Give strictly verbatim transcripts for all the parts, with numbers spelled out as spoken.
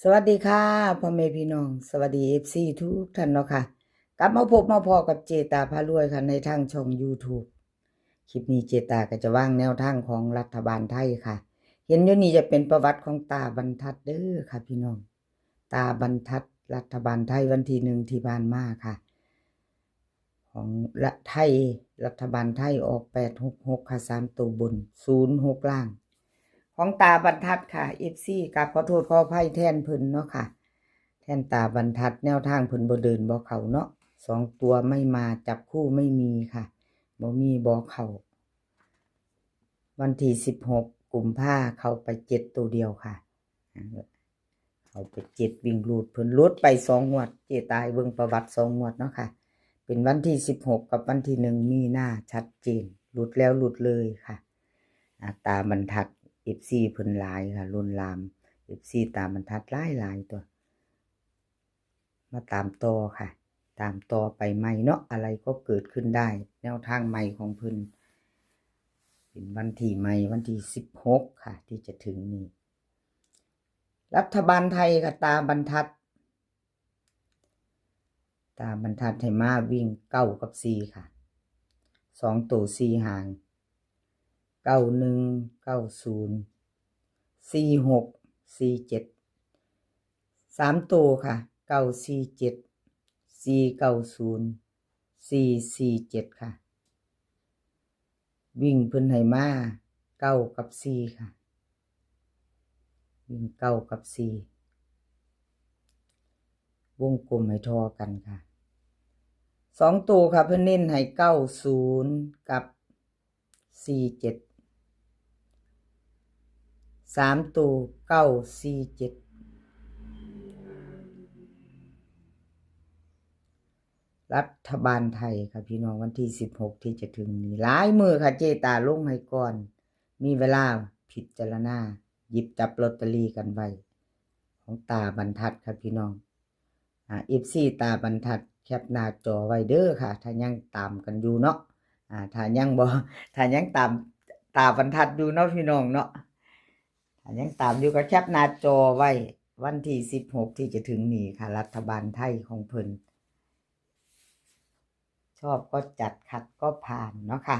สวัสดีค่ะ พ่อแม่พี่น้อง สวัสดี เอฟซี ทุกท่านเนาะค่ะ กลับมาพบมาพ้อกับเจตาพารวยค่ะ ในทางช่อง YouTube คลิปนี้เจตาก็จะวางแนวทางของรัฐบาลไทยค่ะ เห็นอยู่นี่จะเป็นประวัติของตาบรรทัดเด้อค่ะพี่น้อง ตาบรรทัดรัฐบาลไทยวันที่หนึ่งที่ผ่านมาค่ะ ของละไทย รัฐบาลไทยออก แปดหกหก ค่ะ สามตัวบน ศูนย์หก ล่าง ของตาบรรทัดค่ะ เอฟซี กราบขอโทษขออภัยแทนเพิ่นเนาะค่ะ แทนตาบรรทัด แนวทางเพิ่นบ่เดินบ่เข้าเนาะ สองตัวไม่มา จับคู่ไม่มีค่ะ บ่มีบ่เข้า วันที่สิบหกกุมภาเข้าไปเจ็ดตัวเดียวค่ะ เข้าไปเจ็ด วิ่งรูด เพิ่นหลุดไปสองงวด เจตาให้เบิ่งประวัติสองงวดเนาะค่ะ เป็นวันที่สิบหกกับวันที่หนึ่งมีนาชัดเจน หลุดแล้วหลุดเลยค่ะ อ่า ตาบรรทัด เอฟซี เพิ่นหลายค่ะ ล้นหลาม เอฟซี ตาบรรทัดหลายๆ ตัว มาตามต่อค่ะ ตามต่อไปใหม่เนาะ อะไรก็เกิดขึ้นได้ แนวทางใหม่ของเพิ่น เป็นวันที่ใหม่ วันที่สิบหกค่ะ ที่จะถึงนี้ รัฐบาลไทยค่ะ ตาบรรทัด ตาบรรทัดให้มาวิ่งเก้ากับสี่ค่ะ สองตัวสี่หาง เก้าหนึ่ง เก้าศูนย์ สี่หก สี่เจ็ด สามตัวค่ะ เก้าสี่เจ็ด สี่เก้าศูนย์ สี่สี่เจ็ด ค่ะ วิ่งเพิ่นให้มาเก้ากับสี่ค่ะ วิ่งเก้ากับสี่ วงกลมให้ทอกันค่ะ สองตัวค่ะ เพิ่นเน้นให้เก้าศูนย์กับสี่เจ็ด สามตัวเก้าสี่เจ็ด รัฐบาลไทยค่ะพี่น้อง วันที่สิบหกที่จะถึงนี้ หลายมื้อค่ะ เจตาลงให้ก่อน มีเวลาพิจารณา หยิบจับลอตเตอรี่กันไว้ ของตาบรรทัดค่ะพี่น้อง อ่า เอฟซี ตาบรรทัด แคปหน้าจอไว้เด้อค่ะ ถ้ายังตามกันอยู่เนาะ อ่า ถ้ายังบ่ ถ้ายังตามตาบรรทัดอยู่เนาะพี่น้องเนาะ ถ้ายังตามอยู่ก็แคปหน้าจอไว้ วันที่สิบหกที่จะถึงนี้ค่ะ รัฐบาลไทยของเพิ่น ชอบก็จัด ขัดก็ผ่านเนาะค่ะ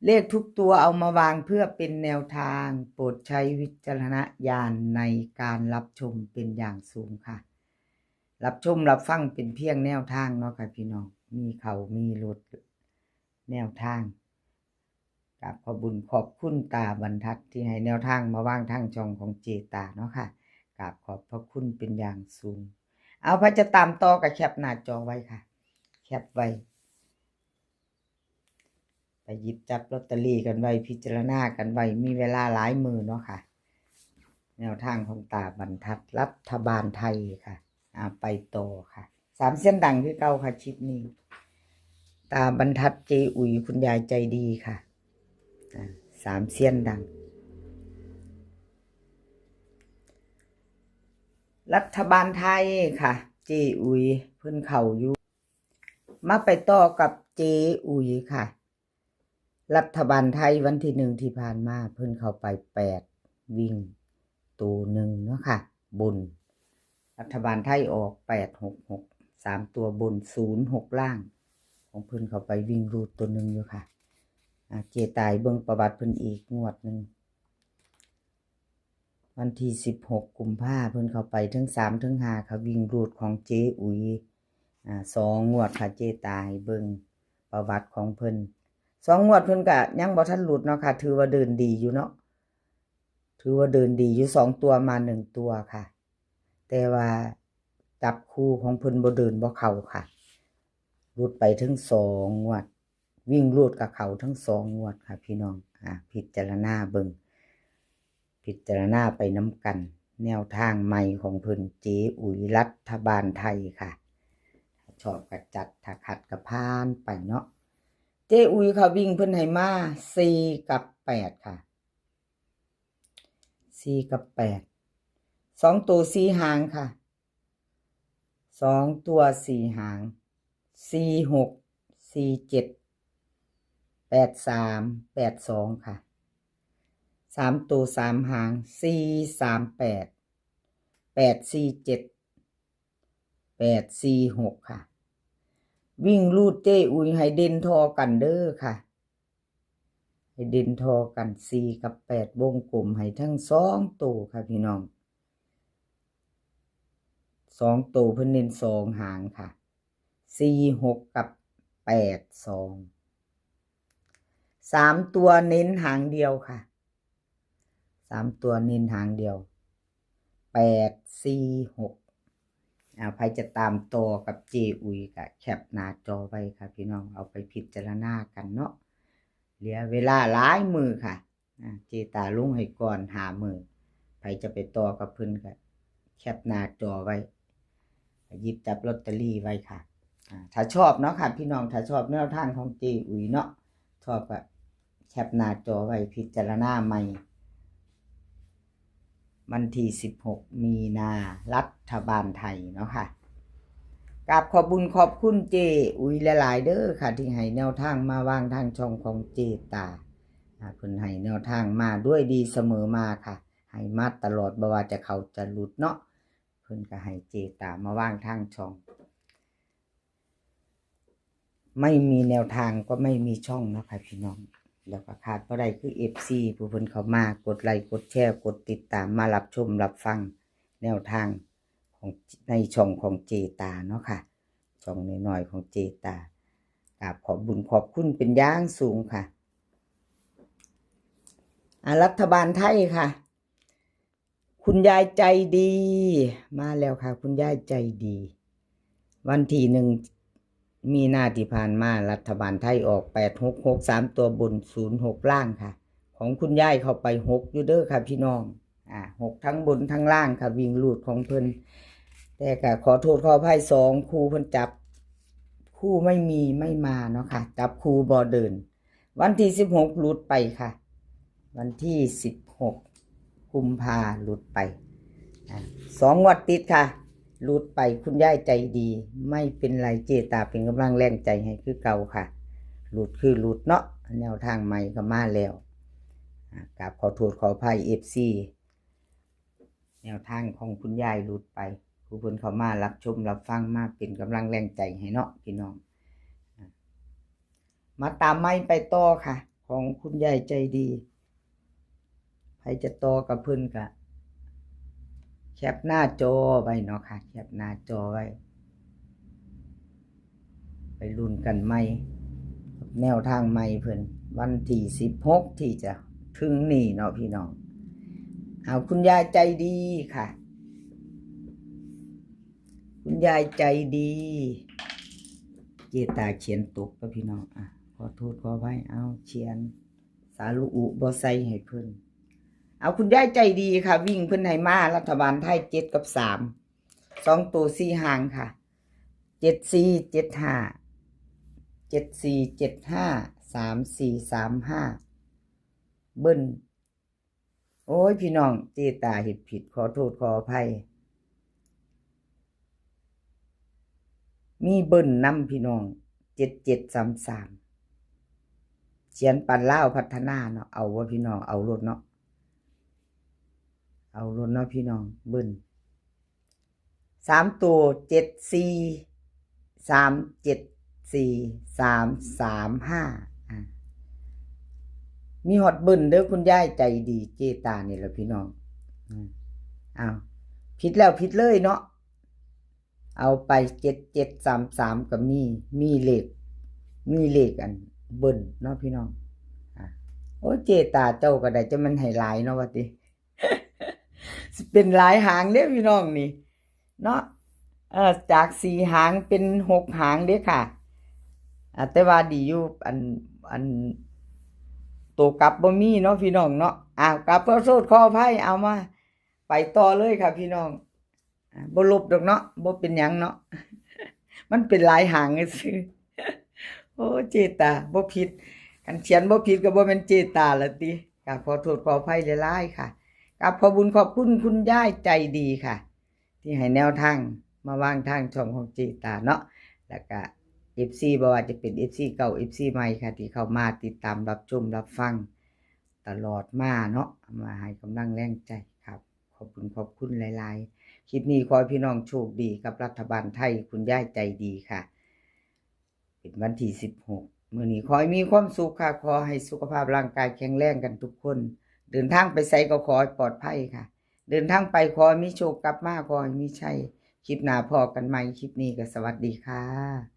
เลขทุกตัวเอามาวางเพื่อเป็นแนวทาง โปรดใช้วิจารณญาณในการรับชมเป็นอย่างสูงค่ะ รับชมรับฟังเป็นเพียงแนวทางเนาะค่ะพี่น้อง มีเข้ามีหลุด แนวทาง กราบขอบบุญขอบคุณตาบรรทัดที่ให้แนวทางมาวางทางช่องของเจตาเนาะค่ะ กราบขอบพระคุณเป็นอย่างสูง เอา ไผจะตามต่อก็แคปหน้าจอไว้ค่ะ แคปไว้ ไปหยิบจับลอตเตอรี่กันไว้ พิจารณากันไว้ มีเวลาหลายมื้อเนาะค่ะ แนวทางของตาบรรทัด รัฐบาลไทยค่ะ อ่า ไปต่อค่ะ สามเซียนดังคือเก่าค่ะ คลิปนี้ ตาบรรทัด เจอุ๋ย คุณยายใจดีค่ะ อ่า สามเซียนดัง รัฐบาลไทยค่ะ เจอุ๋ย เพิ่นเข้าอยู่ มาไปต่อกับเจอุ๋ยค่ะ รัฐบาลไทยวันที่หนึ่งที่ผ่านมา เพิ่นเข้าไปแปด วิ่งตัวหนึ่งเนาะค่ะ บน รัฐบาลไทยออก แปดหกหก สามตัวบน ศูนย์หก ล่าง ของเพิ่นเข้าไปวิ่งรูดตัวหนึ่งอยู่ค่ะ อ่า เจตาให้เบิ่งประวัติเพิ่นอีกงวดหนึ่ง วันที่สิบหกกุมภาเพิ่นเข้าไปทั้งสามทั้งห้าค่ะ วิ่งรูดของเจอุ๋ย อ่า สองงวดค่ะ เจตาให้เบิ่งประวัติของเพิ่น สองงวดเพิ่นก็ยังบ่ทันหลุดเนาะค่ะ ถือว่าเดินดีอยู่เนาะ ถือว่าเดินดีอยู่ สองตัวมาหนึ่งตัวค่ะ แต่ว่าจับคู่ของเพิ่นบ่เดินบ่เข้าค่ะ หลุดไปทั้งสองงวด วิ่งรูดกับเขาทั้งสองงวดค่ะพี่น้อง อ่า พิจารณาเบิ่ง พิจารณาไปนำกัน แนวทางใหม่ของเพิ่น เจอุ๋ย รัฐบาลไทยค่ะ ชอบก็จัด ถ้าขัดก็ผ่านไปเนาะ เจอุ๋ยค่ะ วิ่งเพิ่นให้มา สี่กับแปดค่ะ สี่กับแปด สองตัวสี่หางค่ะ สองตัวสี่หาง สี่หก สี่เจ็ด แปดสาม แปดสองค่ะ สามตัวสามหาง สี่สามแปด แปดสี่เจ็ด แปดสี่หก ค่ะ วิ่งรูดเจ้อุ๋ยให้เด่นทอกันเด้อค่ะ ให้เด่นทอกัน สี่ กับ แปด วงกลมให้ทั้งสองตัวค่ะพี่น้อง สองตัวเพิ่นเน้นสองหางค่ะ สี่หก กับ แปดสอง สามตัวเน้นหางเดียวค่ะ สามตัวเน้นหางเดียว แปดสี่หก อ่า ใครจะตามต่อกับเจอุ๋ยก็แคปหน้าจอไว้ค่ะพี่น้อง เอาไปพิจารณากันเนาะ เหลือเวลาหลายมื้อค่ะ อ่า เจตาลงให้ก่อนห้ามื้อ ใครจะไปต่อกับเพิ่นก็แคปหน้าจอไว้ หยิบจับลอตเตอรี่ไว้ค่ะ อ่า ถ้าชอบเนาะค่ะพี่น้อง ถ้าชอบแนวทางของเจอุ๋ยเนาะ ชอบก็แคปหน้าจอไว้พิจารณาใหม่ วันที่สิบหก มีนา รัฐบาลไทยเนาะค่ะ กราบขอบบุญขอบคุณเจอุ๋ยหลายๆเด้อค่ะ ที่ให้แนวทางมาวางทางช่องของเจตา อ่า เพิ่นให้แนวทางมาด้วยดีเสมอมาค่ะ ให้มาตลอด บ่ว่าจะเข้าจะหลุดเนาะ เพิ่นก็ให้เจตามาวางทางช่อง ไม่มีแนวทางก็ไม่มีช่องเนาะค่ะพี่น้อง แล้วก็ขาดบ่ได้คือ เอฟซี ผู้เพิ่นเข้ามากดไลค์กดแชร์กดติดตามมารับชมรับฟังแนวทางของในช่องของเจตาเนาะค่ะ ช่องน้อยๆของเจตา กราบขอบบุญขอบคุณเป็นอย่างสูงค่ะ อ่า รัฐบาลไทยค่ะ คุณยายใจดี มาแล้วค่ะ คุณยายใจดี วันที่หนึ่ง มีนาที่ผ่านมา รัฐบาลไทยออก แปดหกหก สามตัวบน ศูนย์หก ล่างค่ะ ของคุณยายเข้าไป หก อยู่เด้อค่ะพี่น้อง อ่า หก ทั้งบนทั้งล่างค่ะ วิ่งรูดของเพิ่น แต่ก็ขอโทษขออภัย สอง คู่เพิ่นจับ คู่ไม่มีไม่มาเนาะค่ะ จับคู่บ่เดิน วันที่สิบหก หลุดไปค่ะ วันที่สิบหก กุมภาหลุดไป อ่า สองงวดติดค่ะ หลุดไป คุณยายใจดี ไม่เป็นไร เจตาเป็นกำลังแรงใจให้คือเก่าค่ะ หลุดคือหลุดเนาะ แนวทางใหม่ก็มาแล้ว อ่า กราบขอโทษขออภัย เอฟซี แนวทางของคุณยายหลุดไป ผู้เพิ่นเข้ามารับชมรับฟังมาเป็นกำลังแรงใจให้เนาะพี่น้อง อ่ะ มาตามไม้ไปต่อค่ะ ของคุณยายใจดี ใครจะต่อกับเพิ่นก็แคปหน้าจอไว้เนาะค่ะ แคปหน้าจอไว้ ไปลุ้นกันใหม่ แนวทางใหม่เพิ่น วันที่สิบหก ที่จะถึงนี่เนาะพี่น้อง เอาคุณยายใจดีค่ะ คุณยายใจดี เจตาเขียนตกแล้วพี่น้อง อ่ะ ขอโทษขออภัย เอาเขียน สารุอุบ่ใส่ให้เพิ่น เอาคุณยายใจดีค่ะ วิ่งเพิ่นให้มา รัฐบาลไทย เจ็ด กับ สาม สองตัวสี่หางค่ะ เจ็ดสี่ เจ็ดห้า เจ็ดสี่ เจ็ดห้า สามสี่ สามห้า เบิ้ล โอ้ยพี่น้อง เจตาเฮ็ดผิด ขอโทษขออภัย มีเบิ้ลนำพี่น้อง เจ็ดเจ็ดสามสาม เขียนปานลาวพัฒนาเนาะ เอาบ่พี่น้อง เอาโลดเนาะ เอาโลดเนาะพี่น้อง เบิ้ล สามตัว เจ็ดสี่ สามเจ็ดสี่ สามสามห้า อ่ะ มีฮอดเบิ้ลเด้อ คุณยายใจดี เจตานี่แหละพี่น้อง อืม อ้าว ผิดแล้วผิดเลยเนาะ เอาไป เจ็ดเจ็ดสามสาม ก็มี มีเลข มีเลขอันเบิ้ลเนาะพี่น้อง อ่ะ โอ้ย เจตาเจ้าก็ได้ จะมันให้หลายเนาะว่าติ เป็นหลายหางเด้อพี่น้องนี่ เนาะ เอ่อ จากสี่หางเป็นหกหางเด้อค่ะ อ่ะ แต่ว่าดีอยู่ อัน อัน ตัวกลับบ่มีเนาะพี่น้องเนาะ อ้าว กลับขอโทษขออภัย เอามา ไปต่อเลยค่ะพี่น้อง อ่ะ บ่ลบดอกเนาะ บ่เป็นหยังเนาะ มันเป็นหลายหางซื่อ โอ้ เจตา บ่ผิด คันเขียนบ่ผิดก็บ่แม่นเจตาละติ กราบขอโทษขออภัยหลายๆค่ะ กราบขอบบุญขอบคุณคุณยายใจดีค่ะ ที่ให้แนวทางมาวางทางช่องของเจตาเนาะ แล้วก็ เอฟซี บ่ว่าจะเป็น เอฟซี เก่า เอฟซี ใหม่ค่ะ ที่เข้ามาติดตามรับชมรับฟังตลอดมาเนาะ มาให้กำลังแรงใจครับ ขอบคุณ ขอบคุณหลายๆ คลิปนี้ขอให้พี่น้องโชคดีกับรัฐบาลไทย คุณยายใจดีค่ะ เป็นวันที่สิบหก มื้อนี้ขอให้มีความสุขค่ะ ขอให้สุขภาพร่างกายแข็งแรงกันทุกคน เดินทางไปไสก็ขอให้ปลอดภัยค่ะ เดินทางไปขอให้มีโชค กลับมาขอให้มีชัย คลิปหน้าพ้อกันใหม่ คลิปนี้ก็สวัสดีค่ะ